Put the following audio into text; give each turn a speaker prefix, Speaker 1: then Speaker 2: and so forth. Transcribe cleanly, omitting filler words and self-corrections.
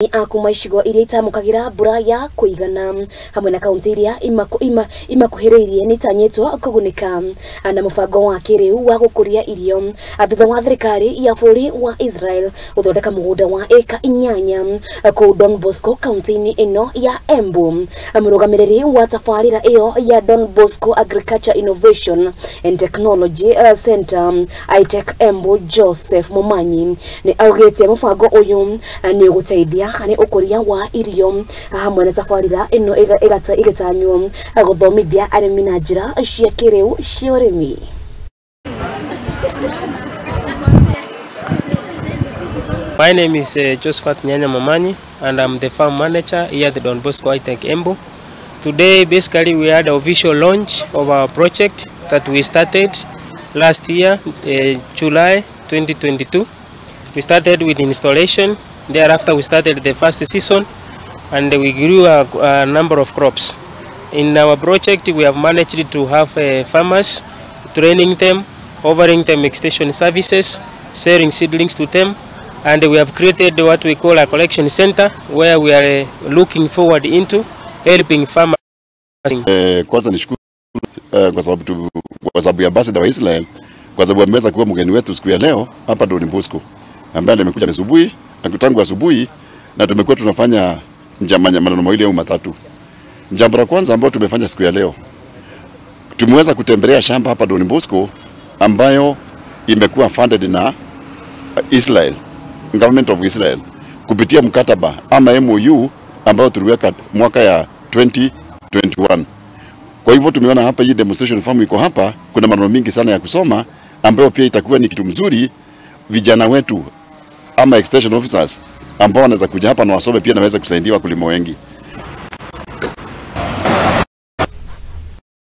Speaker 1: Akuma icigo iria itamukagira mbura ya kuigana hamwe na kaunti iria imakuhiriirie nitanyitwo kugunika na mubango wa kiriu wa gukuria irio thutha wa thirikari ya bũrũri wa Israel guthondeka mugunda wa eka 8 kuu Don Bosco kaunti-ini ino ya Embu. Murugamiriri wa tabarira iyo ya Don Bosco Agriculture Innovation and Technology Center ITech Embu Joseph Momanyi ni augite mubango uyu ni uguteithia harĩ ũkũria wa irio hamwe na tabarĩra ĩno ĩgatanywo gũthomithia arĩmi na njĩra cia kĩrĩu cia ũrĩmi.
Speaker 2: My name is Josephat Nyanya Momanyi and I'm the farm manager here at the Don Bosco iTech Embu. Today basically we had an official launch of our project that we started last year, July 2022. We started with installation. Thereafter we started the first season and we grew a number of crops. In our project we have managed to have farmers, training them, offering them extension services, sharing seedlings to them, and we have created what we call a collection center where we are looking forward into helping farmers.
Speaker 3: Kwanza nishukuru kwa sababu ya ambassador wa Israel, kwa sababu ameweza kuwa mgeni wetu siku ya leo hapa Don Bosco, ambaye amekuja asubuhi tangu asubuhi, na tumekuwa tunafanya maneno mawili au matatu. Jambo la kwanza ambalo tumefanya siku ya leo, tumeweza kutembelea shamba hapa Don Bosco ambayo imekuwa funded na Israel, government of Israel, kupitia mkataba ama MOU ambayo tuliweka mwaka ya 2021. Kwa hivyo tumeona hapa hii demonstration farm iko hapa, kuna maneno mingi sana ya kusoma ambayo pia itakuwa ni kitu mzuri vijana wetu ama extension officers ambao wanaweza kuja hapa na wasome pia naweza kusaidia wakulima wengi.